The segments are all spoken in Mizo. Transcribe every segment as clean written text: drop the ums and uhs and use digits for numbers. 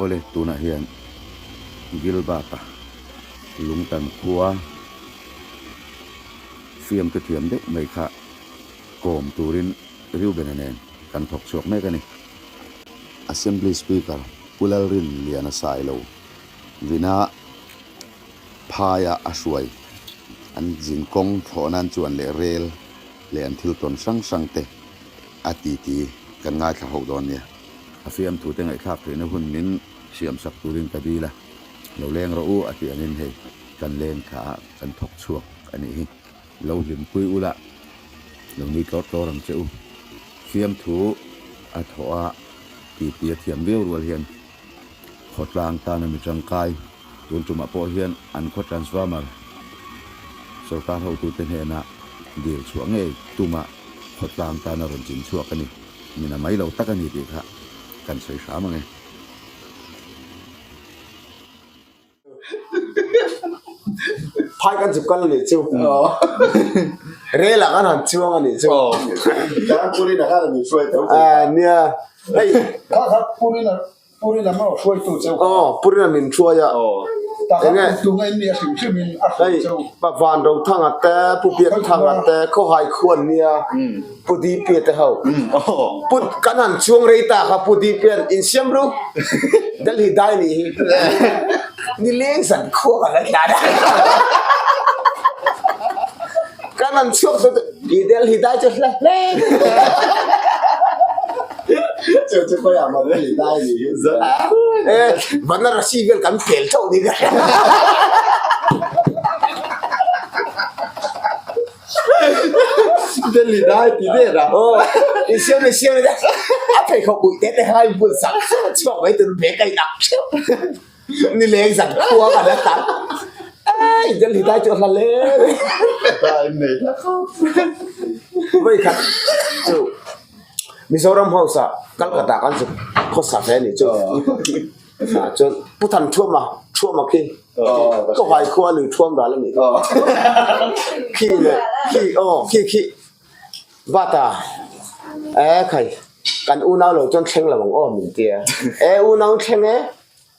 Awle, tunah hian Gilbert-a lungtan khua fiamtu thiam deuh mai kha kawm turin Reuben-a nen kan thawk chhuak mek a ni. Assembly Speaker Pu Lalrin Liana Sailo vina phaia a hruai an zin kawng thlawh nan chuan leh rel leh an thil tawn hrang hrang te a titi kan ngaithla ho dawn nia. A fiamthu te ngaihthlak theihna hun min siam sak turin ka dil a, lo leng rawh u a tih angin hei kan leng thla ah kan thawk chhuak a nih hi. Lo hlimpui ula, lo nui tlawr tlawr ang che u. Fiamthu a thawh a titi a thiam viau rual hian khawtlang tana mi tangkai tun tumah pawh hian an khaw transformer sorkar hotute hnena dil chhuah ngei tumah khawtlang tana rawn chin chhuak a ni. Min a mai lo tak a ni tih kha kan sawi hram ang e. Phai kan chu kal a nih chu. Rel ah kan han chuang a nih chu. Kan Purina khan a min hruai tho. Nia. Hei. Kha kha Purina Purina maw hruaitu cheu kha. Aw Purina min hruai a. Enge tunga in nia hrim hrim in a hruai cheu. Hei Van Rothanga te Pu Biakthanga te Khawhai khuan nia Pu Dipia te ho. Pu kan han chuang rei ta kha Pu Dipian insiam ru Delhi dai nih hi. Nileng zan khua kan la tlan a. Kan han chhuak chu i Delhi dai chu hla hle. Chu chu khawiah mah Delhi dai nih hi. Eh Banarasi vel kan pel chauh ni ka hria. Delhi dai ti der a. Aw insiam insiam a pheikhawk uih te te kha in bun sak chhuak mai tur bag a in ak theuh. Ni leng zan khua kan la tam. Ei Delhi dai chu a hla le. Dai nei hla khawp. Vawi khat chu Mizoram House ah Calcutta kan zuk khawsa ve a nih chu. Ah chuan Pu Than Thuama Thuama khi ka huai khua lui thuam ral a nih khi leh khi aw khi khi bata e khai kan unau lo chuan thleng lo ang aw min tia e unau thleng e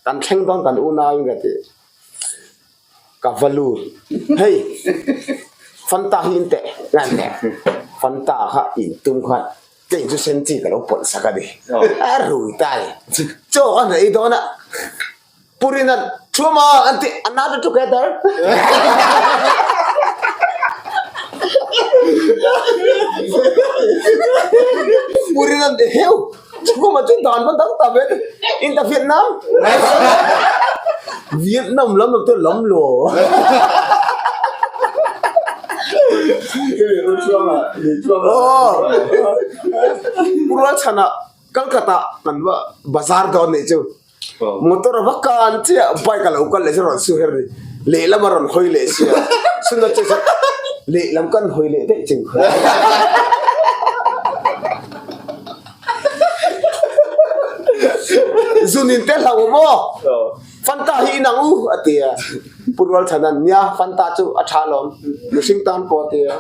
kan thleng dawn kan unau in ka ti ka va lut hei fanta hi in teh ngan teh fanta kha in tum khan Kei chu sen chi ka lo pawlh sak a ni. A rui ta ni. Chaw ka hnaih dawn a, Purina Thuma an ti, another together. Purina heu, Thuma chu dan va dang ta ve, in ta Vietnam. Vietnam lam lam chu lam lo. Pura chhanah Calcutta kan va bazar dawn nih chu motor a va kan chiah bike a lo kal leh chu rawn su her ni lehlam a rawn hawi leh sia chhun a chu lehlam kan hawi leh daih chu. Zunin te hlauh awm aw. Fanta hi inang u a ti a, Pu Rualchhana'n nia Fanta chu a tha alawm, mihring tan pawh a ti a,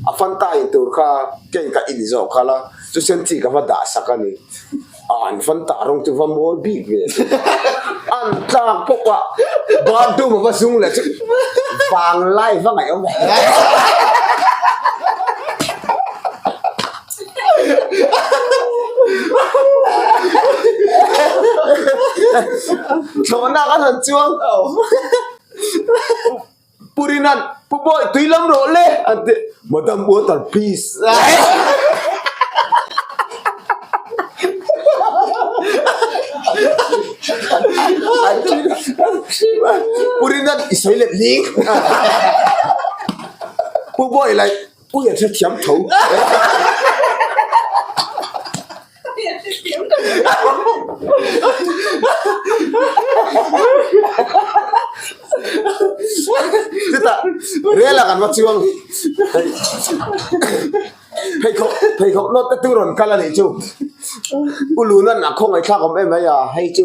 a Fanta in tur kha kei ka in zawh khalh a, chu sen chi ka va dah sak a ni, an Fanta rawng chu va mawi bik ve a ti, an tlak pawp a, bathroom a va zung leh chu vanglai va ngaih awm ve. Thlawhnak an han chuang Purinan Pu Bawi tui lam rawh le an ti Madam water please Purinan i sawi let ling Pu Bawi like Ui a hrethiam tho. Chutah rel ah kan va chuang hei pheikhawk pheikhawk nawt te tu rawn kal a nih chu U Luna'n a khawngaihthlak awm em mai a hei chu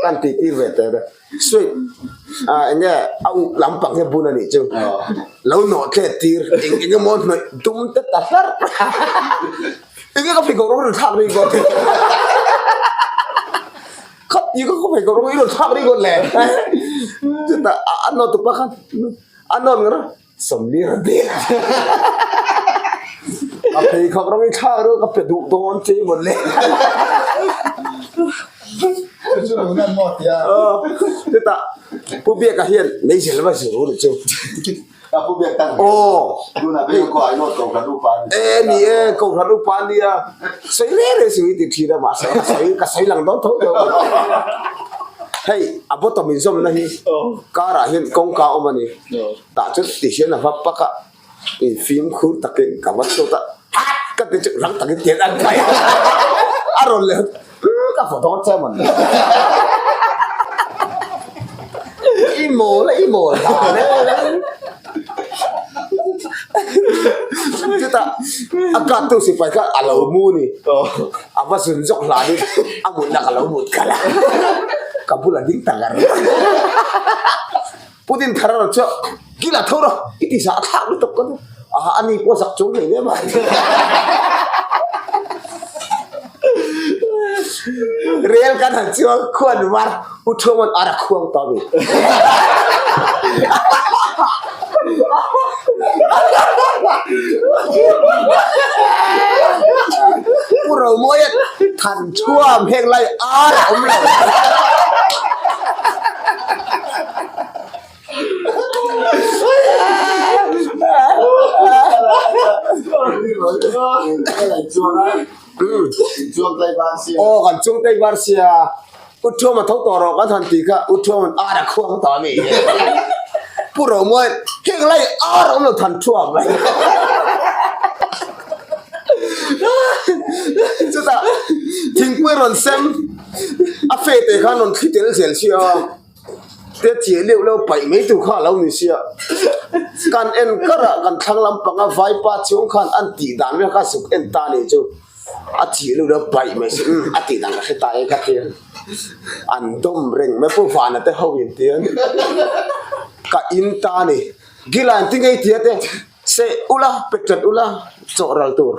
kan tih tir ve teh e. Sweet ah eng nge a uk lampang hi a bun a nih chu lo nawh tlet tir eng eng emaw hnawih dum te ta hlarh eng nge ka pheikhawk rawng rawn thlak ri ngawt. Khat ti ka khawp hei ka rawng i rawn thlak ringawt le. Chutah a nawt tupa khan a nawt ngar a, Sawmli rawn ti. A pheikhawk rawng i thlak ringawt ka pe duh dawn che mawn le. Chu chu lo nan maw tia. Chutah Pu Biaka hian meizel va zir ru ni chu. Ka pu biak tak Aw. Tunah phei khaw ai nawt Kohhran upa a ni. E ni e, Kohhran upa a nia. Sawi reng reng suh i ti thin a mahse ka sawi ka sawi lang dawn tho tho. Hei a bottom inzawmna hi car ah hian kawngka a awm a ni. Tah chuan ti hian a va pak a, in fimkhur takin ka va chhuat a, hat ka ti chu rang takin tian an paih a. A rawn leh Ka vaw dawn che mawn. I mawl a, i mawl dan e. Chutah a katu sipai kha a lo mu ni. A va zun zawk hlanin a mutna ka lo mut khalh a. Ka bula ding ta ngar. Putin thar a rawn chhuak, Kila tho rawh, i ti zah thlak lutuk ka ti. Aha, ani pawh zak chung hlei lem a. Rel kan han chuang khuan var, u thuaman ar a khuang ta mi. Pu Romawi than thuam heng lai ar a awm lo. Aw kan chung tei var sia u thuam a tho tawh rawh kan han tih kha u thuam an ar a khuang ta ami pu Romawi heng lai ar awm lo than thuam chutah thingpui rawn sem a fe te khan rawn thli tel zel sia. Te chiah leuh leuh paih mai tur kha a lo ni sia. Kan en karah kan thlang lampanga vaipa chhung khan an tih dan vel kha zuk en ta nih chu a chiah leuh leuh paih mai si umm a tih dan ka hre ta e ka ti a. An dawm reng mai pu Vana te ho in ti a ka in ta ni. Gila an ti ngei tia te seh ula pe chat ula chawh ral tur.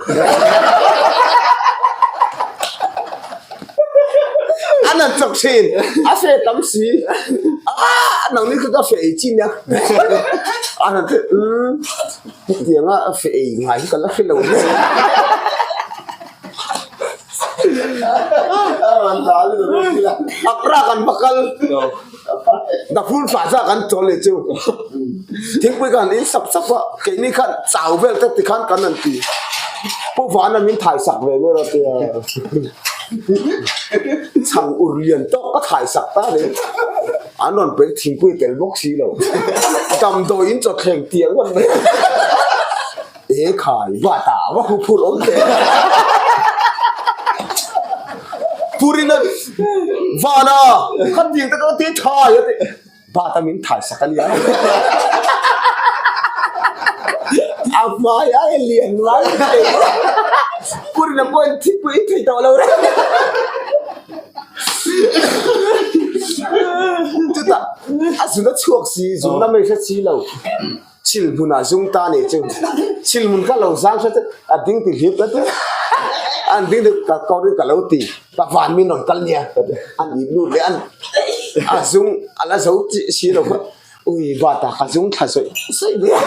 An han chawk thin a fe tam si aah nang ni chu ka fe ei chi nia an han ti umm hetianga fe ei ngai hi ka la hre lo hle. Akra kan va kal Daphul Plaza kan chawl leh chu thingpui khan in sap sap a keini khan chau vel te tikhan kan han ti Pu Vana min thai sak ve ber a tia chhang ur lian tawk ka thai sak ta le an rawn pel thingpui tel bawk si lo damdawi in chawthleng tiang ngawt mai. E khai va ta va hu phur awm teh. Purin a vana khat ding tak a ti thai a ti ba ta min thai sak a nia. A hmai a e lian lai Purin a pawhin thingpui in thei tawh lo reng. Chutah a zun a chhuak si zun lam ei hre si lo. Chil hmunah zung ta nih chu chil hmun kha lo zang hret a ding ti hlip ta te an ding ti ka kawr in ka lo ti ka van min rawn kal nia an ip lut leh an a zung a la zo chi si lo kha ui bata ka zung thla zawih zawih mai a.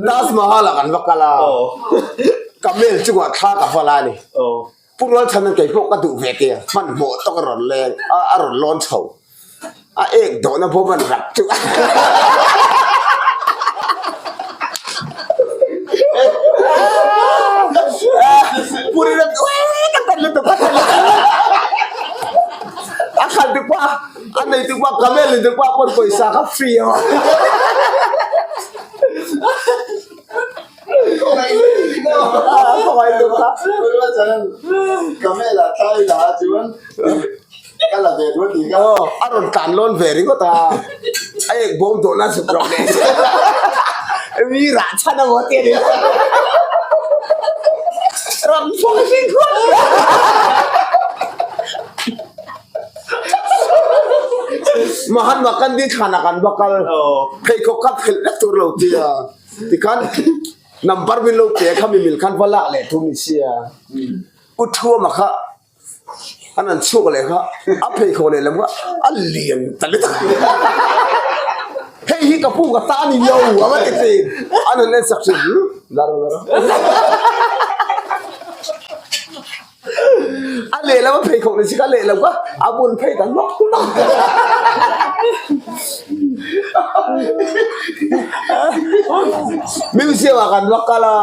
Taj Mahal ah kan va kal a, camel chungah thla ka va la a ni. Pu Rualchhan an kei pawh ka duh ve te a, hmanhmawh tawk a rawn leng a, a rawn lawn chho. A ek dawhna bawm an rak chu. Pu Rinawt ka tan lutuk ka tan lutuk. A khalh dupa. A nei tuk pa camel nei tuk pa pawn pawisa kha free a Khawngaih tuk a. Camel ah thai la chuan ka la ve duat ni ka. A rawn tlan lawn ve ringawt a. A ek bawm dawh na zuk rawh leh. Mi rah chhan a maw tia ni. Ram fawng hring khuat. Mahatma Gandhi thlanah kan va kal. Pheikhawk kha phelh vek tur lo tia. Tikhan number min lo pe kha mi mil khan va lak leh thu ni sia. U Thuama kha an han chhuak leh kha a pheikhawk leh lam kha a lian ta lutuk. Hei hi ka pu ka ta ni lo a va ti thin. An han en sak thin. Lar lar. A lehlam a pheikhawk ni si kha a lehlam kha a bun phei ta nawk nawk. Museum ah kan va kal a,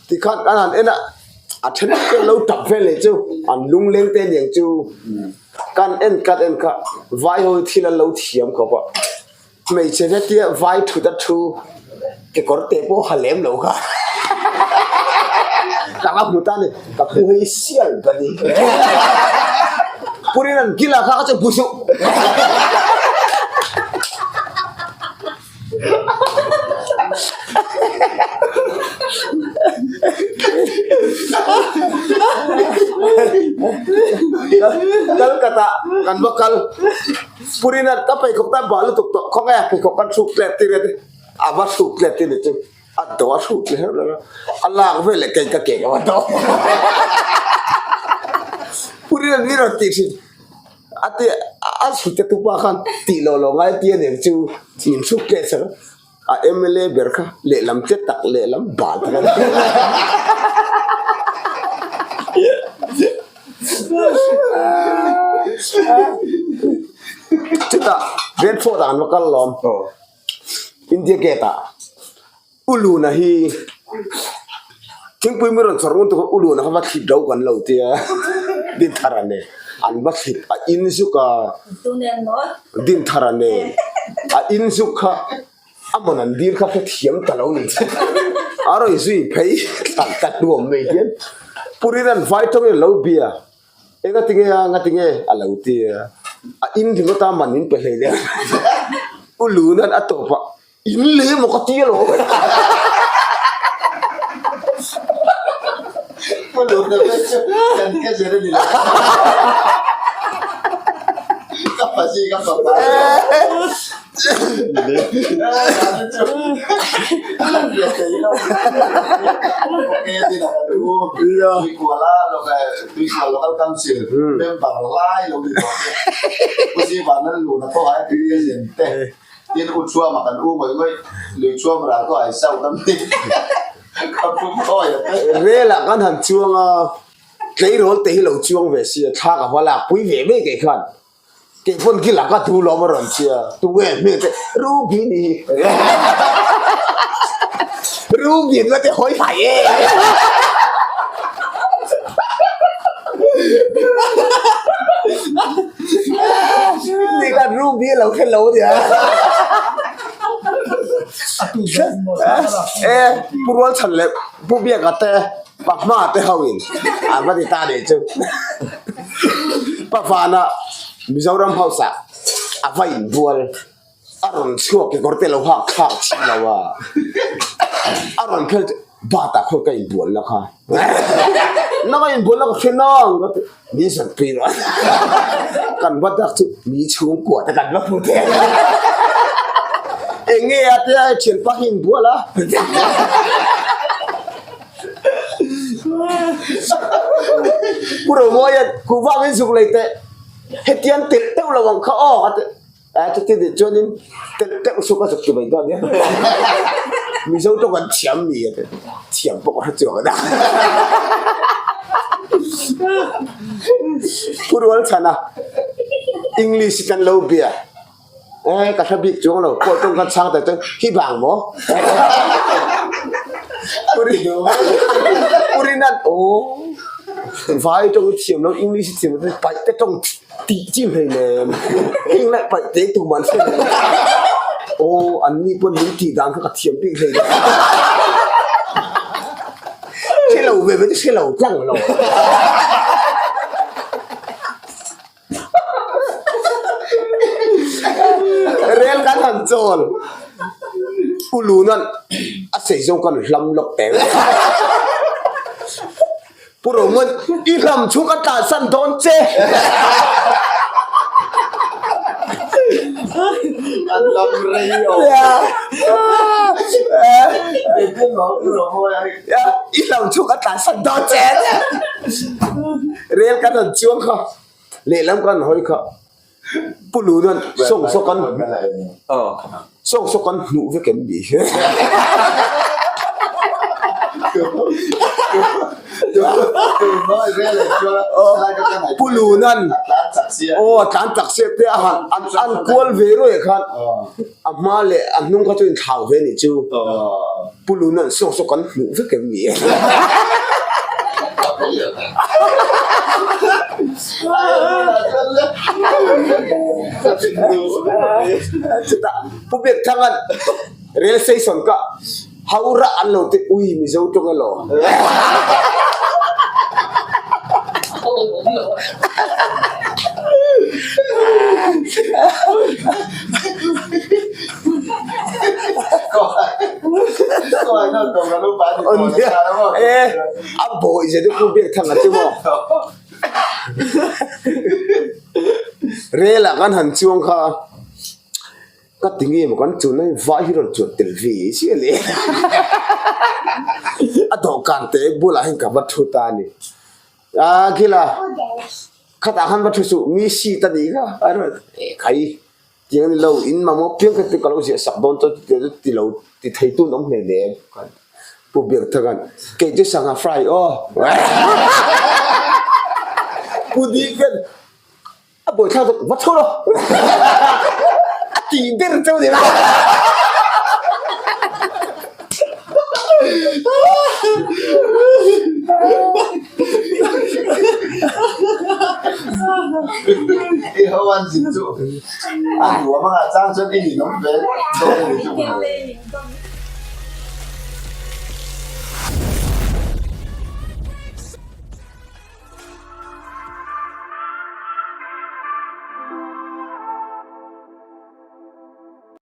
tikhan an han en a, a then te lo tap vel leh chu an lungleng te aniang chu kan en kan en kha vai ho hi thil an lo thiam khawp a. Hmeichhe hetia vai thut a thu kekawr teh pawh ha lem lo kha ka la hmu ta a ni ka pu hi sial ka ni Purin an kil ah kha ka chu bu suh. Kalkata kan va kal. Purina ka pheikhawk tan bah lutuk tawh khaw nge pheikhawk kan hruk tlet tir a ti a va hruk tlet tir ni chu a do a hruk tlet hreuh lo a lak vel leh kei ka ke ka va do Purina ni rawn tih thin a ti a hrut te tupa khan tih loh loh ngai tia nen chu min hruk tlet sak a MLA ber kha lehlam che tak lehlam bal tak a ni. Chutah Red Fort ah an va kal lawm India Gate ah Uluna hi thingpui mi rawn chawrh ngun tuk a Uluna kha va thlip do kan lo tia Dinthar a nei an va thlip a in zuk a Dinthar a nei a in zuk kha A man an dil kha hrethiam ta lo ni che. A rawn zui phei thlan ta hnuam mai hian Purin an vai tawngin a lo bia. Enga tinge a, nga tinge a lo ti a. A in ringawt a man in pe hlei leh a. U Luna'n a tawp a, In leh emaw ka ti alawm. U Luna te chu kan ke zir a ni lo. Ka pasi ka fapa. Rel ah kan han chuang a, tleirawl te hi lo chuang ve sia, thla ka va lak pui ve mai kei khan. Kei pawn khi laka thu lawm a rawn chhia, tunge hmel te Ruby ni hi. Ruby an la te hawi hai e. Ni khan Ruby a lo hre lo nia. E Pu Rualchhan leh Pu Biaka te Pahma te ho in an va ti ta nih chu. Pavana Mizoram House ah a va inbual a rawn chhuak kekawr te lo hak thlak chih lo a, a rawn phel chu bat ah khawi ka inbual na kha na ka inbual na ka hre nang ka ti min zan pui rawh kan va dak chu mi chhungkua te kan va hmu thei eng nge a tia thianpa hi inbual a. Pu Romawian kuhva min zuk lei teh hetiang telh teuh lo ang kha aw a ti a chuti nih chuanin telh teuh chu ka zuk ti mai dawn nia Mizo tawng an thiam mi a ti thiam pawh ka hre chuang a nia Pu Rualchhana English hi kan lo bia. Eh, ka hre bik chuang lo. Pawh tawng kan chhang ta chuan hi vang maw? Puri Purinan aw vai tawng i thiam lo English i thiam lo paih te tawng tih chi hmei nen heng lai paih te tu man hre lo. Aw an ni pawn min tih dan kha ka thiam bik hlei lo. Hre lo ve ve te hre lo tlang lo. Rel kan han chawl U Luna'n a sei zawng kan hlam lawk teh. Pu Roma'n i hlam chhung ka tlansan dawn che. An dam rei awm. I hlau chhuk a tlansan dawn che a nia. Rel kan rawn chuang kha lehlam kan hawi kha Pu Luna'n sawng saw kan sawng saw kan hmuh vek em ni? Pu Luna'n aw a tlan tak sia te a han an kual ve ruai khan a hma leh a hnung kha chu inthlau ve a nih chu. Pu Luna'n sawng saw kan hmuh vek em ni? Chutah Pu Biakthanga'n Rail Station ka Howrah an lo ti ui Mizo tawng elaw? A bawih zet Pu Biakthanga chu maw? Rel ah kan han chuang kha ka ti nge maw kan chun a vai hi rawn chuan tel ve chiah le a dawhkan te bulah hian ka va thu ta a ni a khila khatah khan va thu suh mi seat a nih kha a rawn eh khai. Tiang ni lo, in mamawh piang kha chu ka lo ziah sak dawn chuan ti chu ti lo ti thei tun awm hle hle em? Pu Biakthaka'n, Kei chu sangha fry aw. Pu Dika'n, A buaithlak chu va chho lo. A ti ber cheu ni la. I ho an zin chu a nuam anga chang chuan i ninawm ve dawn a ni chu.